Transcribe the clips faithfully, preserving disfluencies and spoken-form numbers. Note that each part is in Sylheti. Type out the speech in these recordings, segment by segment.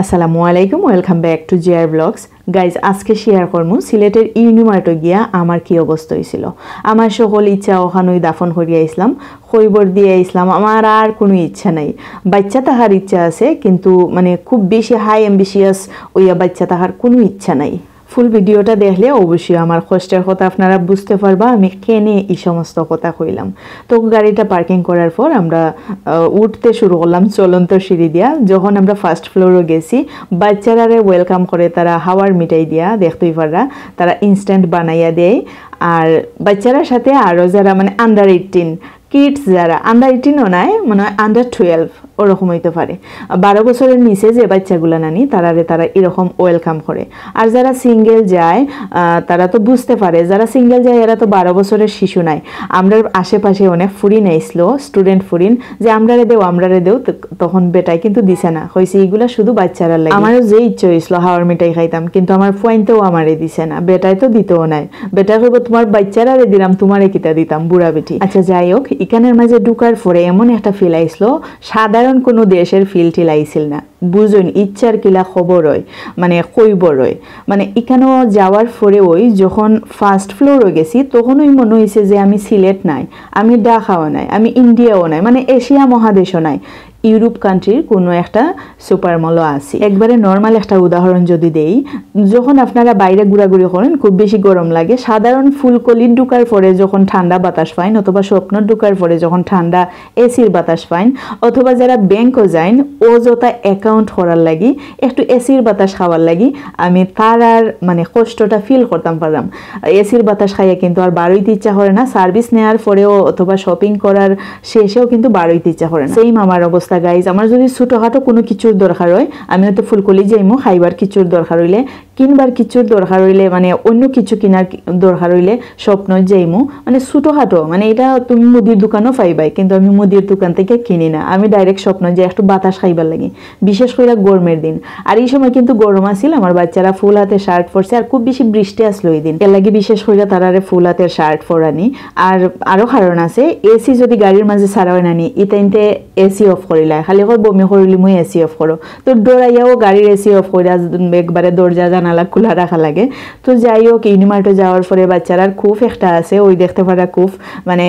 আসসালামু আলাইকুম, welcome back to J R Vlogs. Guys, আজকে শেয়ার করমু সিলেটের ইউনিমার্টো গিয়া আমার কি অবস্থা হয়েছিল। আমার সকল ইচ্ছা ওখানেই দাফন করিয়া আইসলাম, খৈবর দিয়া আইসলাম, আমার আর কোনো ইচ্ছা নাই। বাচ্চা থাকার ইচ্ছা আছে, কিন্তু মানে খুব বেশি হাই অ্যাম্বিশিয়াস ওইয়া বাচ্চা থাকার কোনো ইচ্ছা নাই। ফুল ভিডিওটা দেখলে অবশ্যই আমার কষ্টের কথা আপনারা বুঝতে পারবা, আমি কেনে এই সমস্ত কথা কইলাম। তো গাড়িটা পার্কিং করার পর আমরা আহ, উঠতে শুরু করলাম চলন্ত সিঁড়ি দিয়া। যখন আমরা ফার্স্ট ফ্লোরও গেছি, বাচ্চারারে ওয়েলকাম করে তারা হাওয়ার মিঠাই দিয়া, দেখতেই পাররা, তারা ইনস্ট্যান্ট বানাইয়া দেয়। আর বাচ্চারার সাথে আরও যারা মানে আন্ডার এইটিন, কিডস যারা আন্ডার এইটিনও নাই, মানে আন্ডার টুয়েলভ ওরকম হইতে পারে, বারো বছরের নিচে যে বাচ্চাগুলা নানি, তারারে তারা এরকম ওয়েলকাম করে। আর যারা সিঙ্গেল যায়, আহ, তারা তো বুঝতে পারে, যারা সিঙ্গেল যায় এরা তো বারো বছরের শিশু নাই। আমরার আশেপাশে অনেক ফুরিন আইসলো, স্টুডেন্ট ফুরিন, যে আমরারে দেও, আমরারে দেও, তো তখন বেটায় কিন্তু দিছে না, কইছে, "ইগুলা শুধু বাচ্চারার লাগি।" আমারও যে ইচ্ছে হইছিল হাওয়ার মিঠাই খাইতাম, কিন্তু আমার ফুয়াইনতেও আমারে দিছে না, বেটায় তো দিতেও নাই। বেটায় কইব, "তোমার বাচ্চারারে দিলাম, তোমারে কিতা দিতাম, বুড়া বেটি।" আচ্ছা, যাই হোক, ইখানের মাঝে ঢুকার পরে এমন একটা ফিল আইসলো, সাধারণ কোনো দেশের ফিল টিল আইছিল না। বুঝইন, ইচ্ছার কিলা খবর হয়, মানে খৈবর হয়, মানে ইখানো যাওয়ার পরে ওই যখন ফার্স্ট ফ্লোরও গেছি, তখন ওই মনে হইছে যে আমি সিলেট নাই, আমি ঢাকাও নাই, আমি ইন্ডিয়াও নাই, মানে এশিয়া মহাদেশও নাই, ইউরোপ কান্ট্রির কোনো একটা সুপার মলও আছি। একবারে নর্মাল একটা উদাহরণ যদি দেই, যখন আপনারা বাইরে ঘোরাঘুরি করেন, খুব বেশি গরম লাগে, সাধারণ ফুলকলির ঢুকার পরে যখন ঠান্ডা বাতাস পাইন, অথবা স্বপ্ন ঢুকার পরে যখন ঠান্ডা এসির বাতাস পাইন, অথবা যারা ব্যাংকও যাইন, অযথা অ্যাকাউন্ট করার লাগি, একটু এসির বাতাস খাওয়ার লাগি, আমি তারার মানে কষ্টটা ফিল করতাম পারলাম। এসির বাতাস খাইয়া কিন্তু আর বারইতে ইচ্ছা করে না, সার্ভিস নেওয়ার পরেও অথবা শপিং করার শেষেও কিন্তু বারইতে ইচ্ছা করে না। সেম আমার অবস্থা গাইজ, আমার যদি ছোটোখাটো কোনো কিছুর দরকার হয়, আমি হয়তো ফুলকলি যাইমু, খাইবার কিছুর দরকার হইলে, কিনবার কিছুর দরকার হইলে, মানে অন্য কিছু কিনার কি-, দরকার হইলে স্বপ্ন যাইমু, মানে ছোটোখাটো, মানে এটা তুমি মুদির দোকানও পাইবাই, কিন্তু আমি মুদির দোকান থেকে কিনি না, আমি ডাইরেক্ট স্বপ্ন যাই একটু বাতাস খাইবার লাগি, বিশেষ করে গরমের দিন। আর এই সময় কিন্তু গরম আছিল, আমার বাচ্চারা ফুল হাতে শার্ট পরছে, আর খুব বেশি বৃষ্টি আসলো এই দিন, এর লাগি বিশেষ করে তারারে ফুল হাতের শার্ট পরানি। আর আরও কারণ আছে, এসি যদি গাড়ির মাঝে ছাড়া হয় না নি, ইতাইনতে এসি অফ করিলায়, খালি কয় বমি করিলি মুই এসি অফ করো। তো ডরাইয়াও গাড়ির এসি অফ করে একবারে দরজা জানালা খোলা রাখা লাগে। তো যাই হোক, ইউনিমার্টে যাওয়ার পরে বাচ্চারার খুব একটা আছে, ওই দেখতে পারা খুব মানে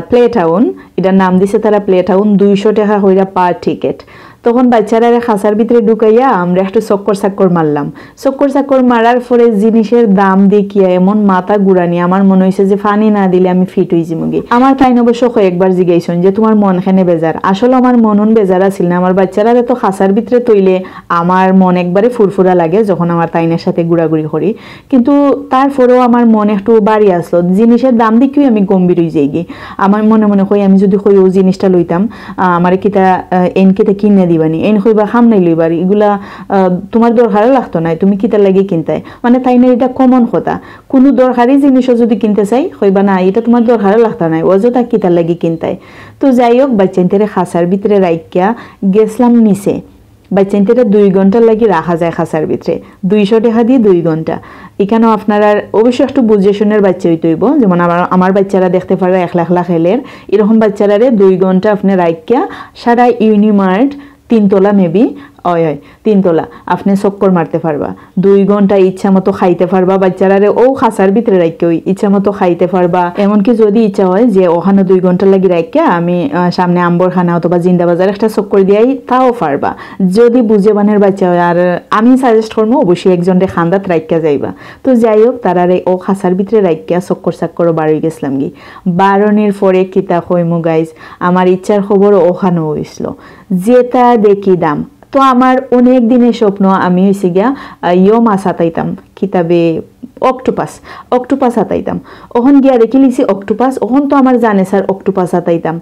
প্লে টাউন, এটার নাম দিছে তারা প্লে টাউন, দুইশো টাকা কইরা পার টিকিট। তখন বাচ্চারারে খাঁচার ভিতরে ঢুকাইয়া আমরা একটু চক্কর চাক্কর মারলাম। চক্কর চাক্কর মারার পরে জিনিসের দাম দেখিয়া এমন মাথা ঘুরানি, আমার মনে হইছে যে পানি না দিলে আমি ফিট হই যিমুগি। আমার তাইন অবশ্য কয়েকবার জিগাইছইন যে তোমার মন কেনে বেজার। আসলে আমার মনন বেজার আছিল না, আমার বাচ্চারারে তো খাঁচার ভিতরে তইলে আমার মন একবারে ফুরফুরা লাগে যখন আমার তাইনের সাথে ঘুরাঘুরি করি, কিন্তু তারপরেও আমার মন একটু ভারী আসলো। জিনিসের দাম দেখিয়াউ আমি গম্ভীর হই যাইগি। আমার মনে মনে কই, আমি যদি কই ও জিনিসটা লইতাম, আহ, আমারে কিতা, আহ, এইন কিতা কিনে দিবানি, এইন কইবা কাম নাই লইবার, ইগুলা, আহ, তোমার দরকারও লাগতো নায়, তুমি কিতার লাগি কিনতায়? মানে তাইনর এটা কমন কথা, কোনো দরকারি জিনিসও যদি কিনতে চাই, কইবা না, এটা তোমার দরকারও লাগতো নায়, অযথা কিতার লাগি কিনতায়? তো যাই হোক, বাচ্চাইন্তরে খাঁচার ভিতরে রাখিয়া গেছলাম নিচে। বাচ্চাইন্তরে দুই ঘন্টার লাগি রাখা যায় খাঁচার ভিতরে, দুইশো টাকা দিয়া দুই ঘন্টা। ইখানো আপনারার অবশ্য একটু বুঝে শুনের বাচ্চা হইতে হইব, যেমন আমার, আমার বাচ্চারা দেখতে পাররা একলা একলা খেলের, এরকম বাচ্চারারে দুই ঘন্টা আপনি রাখিয়া সারা ইউনিমার্ট তিনতলা মেবি, অয় অয় তিনতলা, আপনি চক্কর মারতে পারবা, দুই ঘন্টা ইচ্ছা মতো খাইতে পারবা, বাচ্চারারে ও খাঁচার ভিতরে রাখিয়া ওই ইচ্ছা মতো খাইতে পারবা। এমনকি যদি ইচ্ছা হয় যে ওখানো দুই ঘন্টার লাগি রাখিয়া আমি, আহ, সামনে আম্বরখানা অথবা জিন্দাবাজার একটা চক্কর দিয়াই, তাও পারবা। যদি বুঝে বানের বাচ্চা হয়, আর আমি সাজেস্ট করবো অবশ্যই একজনরে কান্দাত রাখিয়া যাইবা। তো যাই হোক, তারারে ও খাঁচার ভিতরে রাখিয়া চক্কর চাক্করও বারই গেছলাম গি। বারনির পরে কিতা কইমু গাইজ, আমার ইচ্ছার খবর ওখানো হইছিল, যেটা দেখি দাম। তো আমার অনেক দিনের স্বপ্ন, আমি হইছে গিয়া, আহ, ইয়ো মাছ আতাইতাম, কিতাবে অক্টোপাস, অক্টোপাস আতাইতাম। অখন গিয়া দেখি লিছি অক্টোপাস, অখন তো আমার জানে স্যার অক্টোপাস আতাইতাম।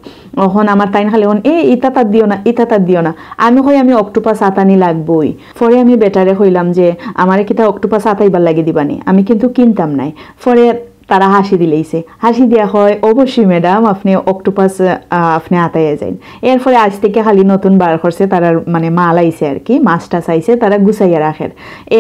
অখন আমার তাইন খালি অখন, "এ, ইতা তার দিও না, ইতা তার দিও না।" আমি কই, "আমি অক্টোপাস আতানি লাগবই।" পরে আমি বেটারে কইলাম যে, "আমারে কিতা অক্টোপাস আতাইবার লাগি দিবানি? আমি কিন্তু কিনতাম নাই।" পরে তারা হাসি দিলাইছে। হাসি দিয়া কয়, "অবশ্যই ম্যাডাম, আপনি অক্টোপাস, আহ, আপনি আতাইয়া যাইন।" এরপরে আজ থেকে খালি নতুন বার করছে, তারার মানে মাল আইছে আর কি, মাছ টাছ আইছে, তারা গুছাইয়া রাখের।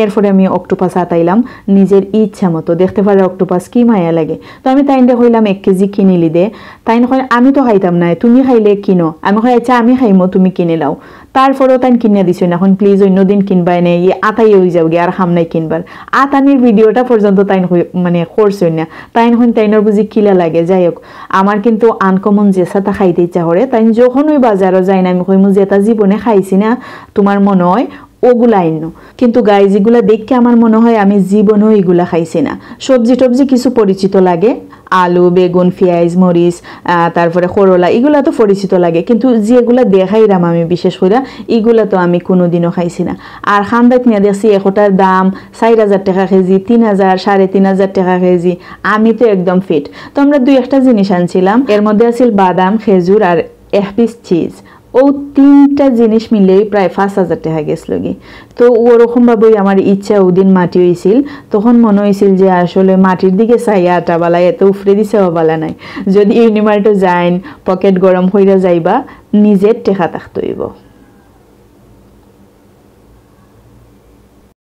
এরপরে আমি অক্টোপাস আতাইলাম নিজের ইচ্ছা মতো, দেখতে পারে অক্টোপাস কি মায়া লাগে। তো আমি তাইনরে কইলাম, "এক কেজি কিনিলি দে।" তাইন কয়, "আমি তো খাইতাম না, তুমি খাইলে কিনো।" আমি কই, "আচ্ছা, আমি খাইমু, তুমি কিনে লাও।" তারপরেও তাইন কিনিয়া দিছইন না। অখন প্লিজ অইন্য দিন কিনবায় নে, ই আতাই অইযাওগি, আর কাম নাই কিনবার। আতানির ভিডিওটা পর্যন্ত তাইন কই-, মানে করছইন না। তাইন কইন তাইনর বুঝি কিলা লাগে। যাই হোক, আমার কিন্তু আনকমন যেসাতা খাইতে ইচ্ছা করে। তাইন যখন ওই বাজারো যাইন, আমি কইমু, "যেতা জীবনে খাইছি না, তুমার মনো অয় ওগুলা আইনো।" কিন্তু গাইজ, ইগুলা দেখিয়া আমার মনো অয় আমি জীবনেও ইগুলা খাইছি না। সবজি টবজি কিছু পরিচিত লাগে, আলু, বেগুন, পিয়াইজ, মরিচ, আহ, তারপরে করলা, ইগুলা তো পরিচিত লাগে, কিন্তু যেগুলা দেখাইরাম আমি বিশেষ কইরা, ইগুলা তো আমি কুনুদিনও খাইছি না। আর কান্দাত নিয়া দেখছি একটার দাম চাইর হাজার টেকা কেজি, তিন হাজার, সাড়ে তিন হাজার টেকা কেজি। আমি তো একদম ফিট। তো আমরা দুই একটা জিনিস আনছিলাম, এর মধ্যে আছিল বাদাম, খেজুর আর এক পিস চিজ। ও তিনটা জিনিস মিলেই প্রায় পাঁচ হাজার টেকা গেছলগি। তো ওরকম ভাবেই আমার ইচ্ছা ওদিন মাটি অইছিল। তখন মনো অইছিল যে আসলে মাটির দিকে চাইয়া আটা বালা, এত উফরেদি চাওয়া বালা নায়। যদি ইউনিমার্টো যাইন, পকেট গরম কইরা যাইবা, নিজের টেকা থাকতে অইবো।